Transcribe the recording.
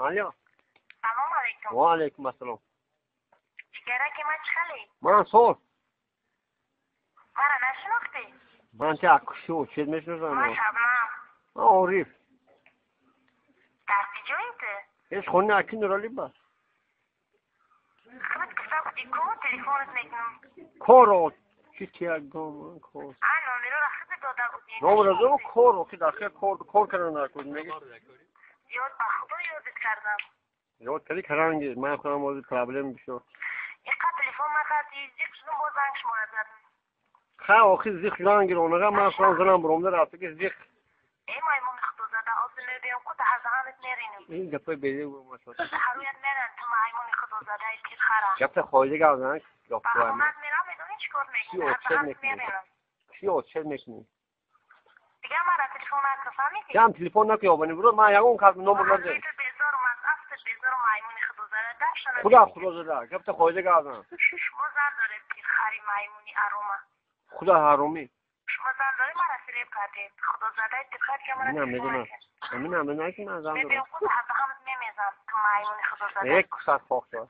Алло. Салом алейкум. Ва алейкум ассалом. Ҷигараки ман чӣ хеле? Ман соз. Мара нашинохтӣ? Ман ти акшу чиз мешиносам. Ман Шабнам. Ман Ориф. Дар куҷои ту? Ҳеҷ хона аки Нурали ба. Худат гуфта будӣ ку телефонат мекунам. Коро чи тиягом кор. А номероро худат дода будӣ. Номеро дода кор ки дар хел кор кор кардан накун меги. Ёд ба худо ёдат кардам. Ёд кардӣ каранги ман худам ҳозир проблем бисёр. Иқа телефон накардӣ, зиқ шудум боз занг шуморо задам. Ха охир зиқ шудан гиронага ман худам занам буромда рафта ки зиқ. Э маймуни худозада ҳозир мебиём ку даҳазаҳанат меринам. Ин гапои беҷо гумашад. Ҳаруят меран ту маймуни худозадаи пирхара. Гапта хоида гап зан. Ба хонат мерам медонӣ чӣ кор мекунӣ? Ҳазаҳанат меринам. Чӣ отчет мекунӣ? Дигар мара телефон накун, фаҳмидӣ? Ҷам телефон накун ёбани буро ман ягон кас номер надорам. Безорум аз афтат безорум маймуни худозада дафшана. Худо худозада гапта хоида гап зан. Шумо зан доред пирхари маймуни арома. Худо ҳаромӣ. Шумо зан доред мара фиреб кардед. Худозадаи пирхар ки мара Мина медонам. Мина медонам ки ман зан дорам. Мебиём худ ҳазаҳанат мемезам ту маймуни худозада. Як кусат хок шавад.